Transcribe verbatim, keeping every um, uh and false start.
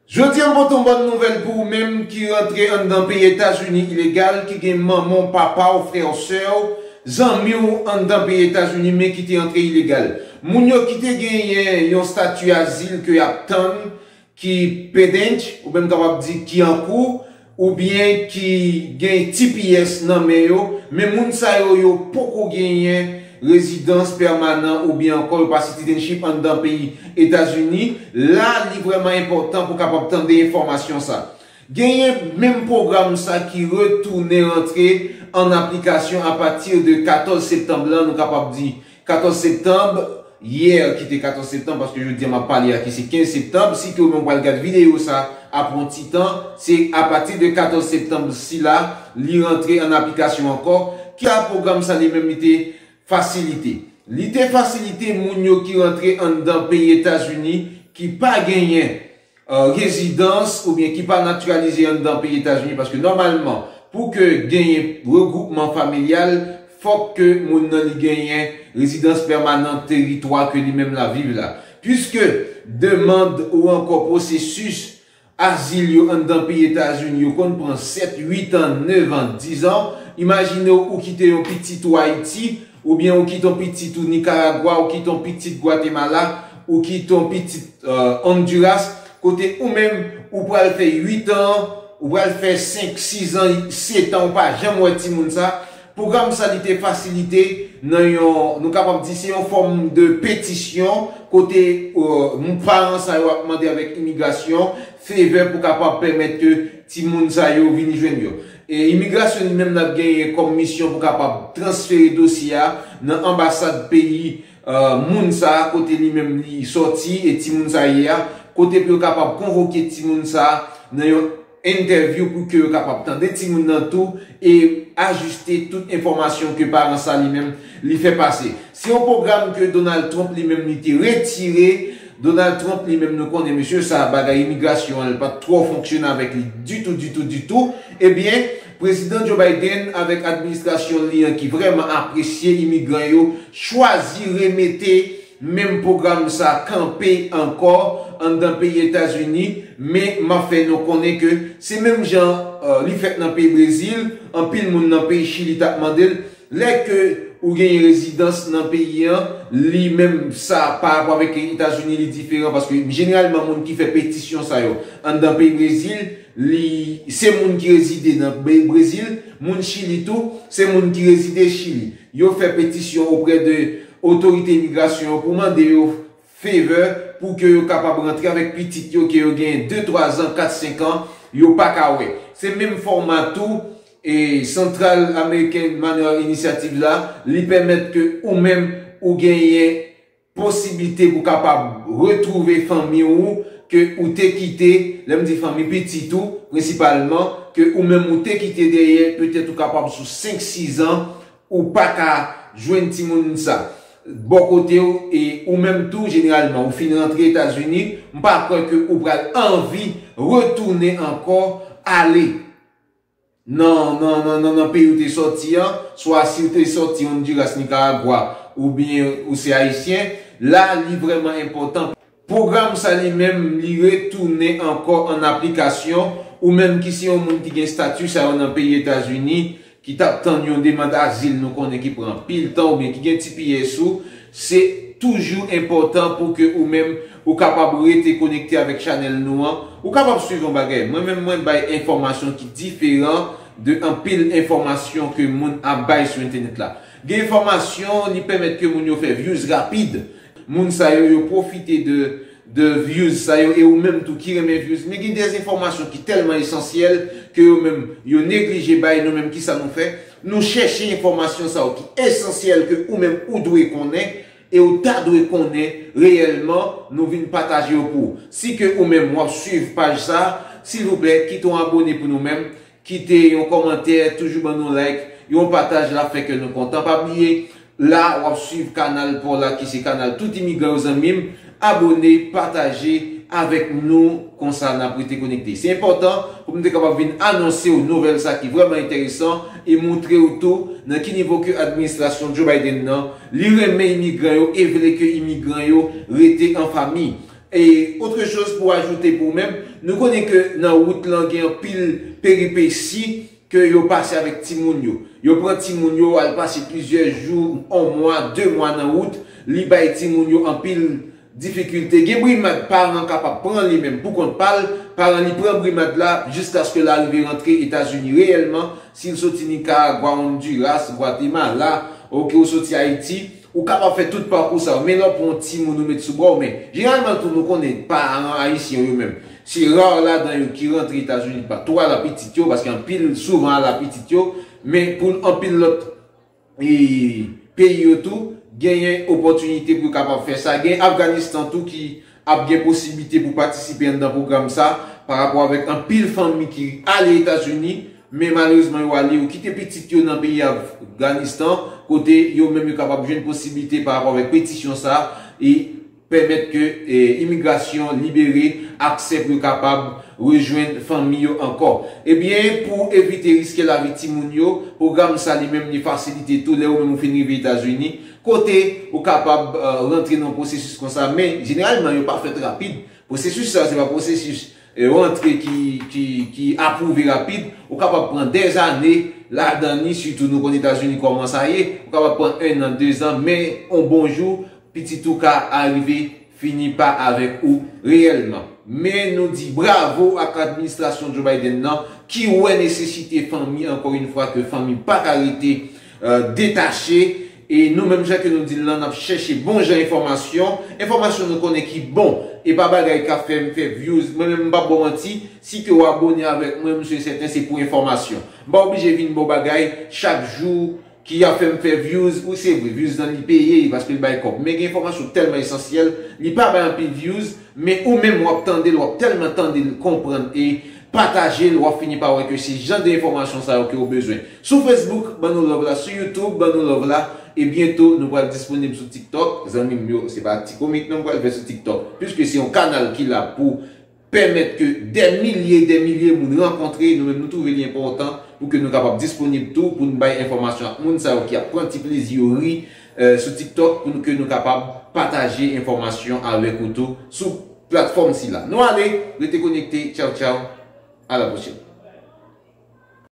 Jodi a m pote yon bòn nouvèl pou ou menm ki rantre anndan peyi Etazini ilegal, ki gen manman w, papa w, frè w, sè w, zanmi w anndan peyi Etazini, men ki te rantre ilegal. Moun yo ki te genyen yon stati azil ke y ap tann, ki pendent, oubyen m kapab di ki an kou, oubyen ki gen T P S nan men yo, men moun sa yo, yo poko genyen rezidans pèmanan oubyen ankò yo pa citizenship anndan peyi Etazini. La, li vrèman enpòtan pou kapab tande enfòmasyon sa. Genyen menm pwogram sa ki retounen rantre an aplikasyon apati de katòz septanm lan, nou kapab di katòz septanm, yè ki te katòz septanm, paske jodi a m ap pale a ki se kenz septanm, si ke ou menm w pral gad videyo sa apre yon ti tan, se apati de katòz septanm sila, li rantre an aplikasyon ankò, ki a pwogram sa li menm li te fasilite. Li te fasilite moun yo ki rantre anndan peyi Etazini, ki pa genyen uh, rezidans oubyen ki pa natiralize anndan peyi Etazini, paske nòmalman, pou ke genyen regwoupman familyal, fòk ke moun nan li genyen rezidans pèmanan teritwa ke li menm la viv la. Piske demann ou ankò pwosesis azil yo anndan peyi Etazini yo konn pran sèt, uit an, nèf an, diz an, imajine w ou kite yon pitit ou Ayiti, oubyen ou kite yon pitit ou Nikaragwa, ou kite yon pitit Gwatemala, ou kite yon pitit uh, Honduras, kote ou menm ou pral fè uit an, ou pral fè senk, sis an, sèt an, ou pa janm wè timoun sa. Pwogram sa li te fasilite nan yon, nou kapab di se yon fòm de petisyon kote uh, paran sa yo ap mande avèk imigrasyon favè pou kapab pèmèt ke timoun sa yo vini jwenn yo. E imigrasyon li menm l ap genyen kòm misyon pou kapab transfere dosye a nan anbasad peyi uh, moun sa a kote li menm li sòti e timoun sa ye a, kote pou yo kapab konvoke timoun sa a nan yon entèvyou pou ke yo kapab tande timoun nan tou e ajiste tout enfòmasyon ke paran sa li menm li fè pase. Se yon pwogram ke Donald Trump li menm li te retire. Donald Trump li menm nou konnen mesye sa bagay imigrasyon an li pa t twò fonksyone avèk li ditou, ditou, ditou. Ebyen, Prezidan Joe Biden avèk administrasyon li an ki vrèman apresye imigran yo chwazi remete menm pwogram sa kanpe ankò anndan peyi Etazini, men m ap fè nou konnen ke se menm jan uh, li fèt nan peyi Brezil, anpil moun nan peyi Chili t ap mande l, lè ke ou genyen rezidans nan peyi an, li menm sa pa rapò avèk Etazini li diferan, paske jeneralman moun ki fè petisyon sa yo anndan peyi Brezil, li se moun ki rezide nan peyi Brezil, moun Chili tou, se moun ki rezide Chili. Yo fè petisyon oprè de otorite imigrasyon yo pou mande yo favè pou ke yo kapab rantre avèk pitit yo ke yo genyen de, twa zan, kat, senk an, yo pa ka wè. Se menm fòma tou e Central American Manual Initiative la, li pèmèt ke ou menm ou genyen posiblite pou kapab retwouve fanmi ou ke ou te kite, lè m di fanmi pitit ou prensipalman, ke ou menm ou te kite dèyè, petèt ou kapab sou senk, sis an, ou pa ka jwenn timoun sa bò kote w, e ou menm tou, jeneralman, ou fin rantre Etazini, m pa kwè ke ou pral anvi retounen ankò ale nan, nan, nan, nan, nan peyi ou te sòti an, swa si ou te sòti Honduras, Nicaragua, oubyen ou se ayisyen, la, li vrèman enpòtan. Pwogram sa li menm, li retounen ankò an aplikasyon, ou menm ki se yon moun ki gen stati sa yo nan peyi Etazini, ki t ap tann yon demann azil nou konnen ki pran anpil tan oubyen ki gen T P S ou, se toujou enpòtan pou ke ou menm ou kapab rete konekte avèk chanèl nou an. Ou kapab swiv yon bagay. Mwen menm mwen bay enfòmasyon ki diferan de anpil enfòmasyon ke moun ap bay sou entènèt la. Gen enfòmasyon, li pèmèt ke moun yo fè views rapid. Moun sa yo, yo pwofite de, de views sa yo, e ou menm tou ki renmen views. Men gen de enfòmasyon ki tèlman esansyèl ke yo menm, yo neglije bay. Nou menm, kisa nou fè? Nou chèche enfòmasyon sa yo ki esansyèl ke ou menm ou dwe konnen, e ou ta dwe konnen reyèlman, nou vin pataje yo pou ou. Si ke ou menm w ap swiv paj sa, silvouplè, kite yon abone pou nou menm, kite yon kòmantè, toujou ban nou like, yon pataj la fè kè nou kontan. Pa bliye, la w ap swiv kanal pa w la ki se kanal tout imigran yo zanmi m. Abone, pataje avèk nou, konsa n ap rete konekte. Se enpòtan pou m te kapab vin anonse w nouvèl sa ki vrèman enteresan e montre w tou nan ki nivo ke administrasyon Joe Biden nan, li renmen imigran yo e vle ke imigran yo rete an fanmi. E otre choz pou ajoute pou ou menm, nou konnen ke nan wout lan gen anpil peripesi ke yo pase avèk timoun yo. Yo pran timoun yo al pase plizyè jou, yon mwa, de mwa nan wout, li bay timoun yo anpil difikilte. Gen brimad paran kapab pran li menm pou kont pa l, paran li pran brimad la jiskaske l arive rantre Etazini reyèlman, si l soti Nikaragwa, Ondiras, Gwatemala, oke, ou soti Ayiti, ou kapab fè tout pakou sa yo, men lè w pran yon timoun ou met sou bra w, men jeneralman tou nou konnen paran ayisyen yo menm, se ra ladan yo ki rantre Etazini pa tou ala pitit yo, paske anpil souvan ala pitit yo, men pou anpil lòt e, peyi yo tou genyen opòtinite pou yo kapab fè sa. Gen Afganistan tou ki ap gen posiblite pou patisipe anndan pwogram sa, pa rapò avèk anpil fanmi ki ale Etazini, men malerezman yo ale, yo kite pitit yo nan peyi Afganistan, kote yo menm yo kapab jwenn posiblite pa rapò avèk petisyon sa, e pèmèt ke, e, imigrasyon libere aksè pou yo kapab rejwenn fanmi yo ankò. Ebyen, pou evite riske lavi timoun yo, pwogram sa li menm li fasilite tou lè ou menm ou fin rive Etazini, kote ou kapab, e, rantre nan pwosesis konsa, men jeneralman yo pa fèt rapid. Pwosesis sa se pa pwosesis, e, rantre ki, ki, ki apwouve rapid. Ou kapab pran dèzane ladan li, sitou nou konn Etazini kòman sa ye. Ou kapab pran en an, de zan, men yon bon jou, pitit ou ka arive fini pa avèk ou reyèlman. Men nou di bravo ak administrasyon Joe Biden nan ki wè nesesite fanmi, ankò yon fwa, ke fanmi pa ka rete, e, detache. E nou menm jan ke nou di l lan, n ap chèche bon jan enfòmasyon. Enfòmasyon nou konnen ki bon. E pa bagay k ap fè m fè views. Mwen menm m p ap ba w manti. Si ke w abone avèk mwen, m si sèten se pou enfòmasyon. M pa oblije vin ba w bagay chak jou ki ap fè m fè views. Wi, se vre, views lan li peye, paske l bay kòb. Men gen enfòmasyon tèlman esansyèl, li pa bay anpil views, men ou menm w ap tande l, w ap tèlman tande l, konprann e pataje l, w ap fini pa wè ke se jan de enfòmasyon sa yo ke w bezwen. Sou Facebook, ban nou love la. Sou YouTube, ban nou love la. E byento, nou pral disponib sou TikTok. Zanmi m yo, se pa ti komik non m pral fè sou TikTok. Piske se yon kanal ki la pou pèmèt ke dè milye, dè milye moun rankontre, nou menm nou twouve li enpòtan pou ke nou kapab disponib tou, pou n bay enfòmasyon ak moun sa yo ki ap pran ti plezi yo ri, e, sou TikTok, pou nou, ke nou kapab pataje enfòmasyon avèk ou tou sou platfòm sila. Nou ale, rete konekte, tchaw tchaw, a la pwochèn.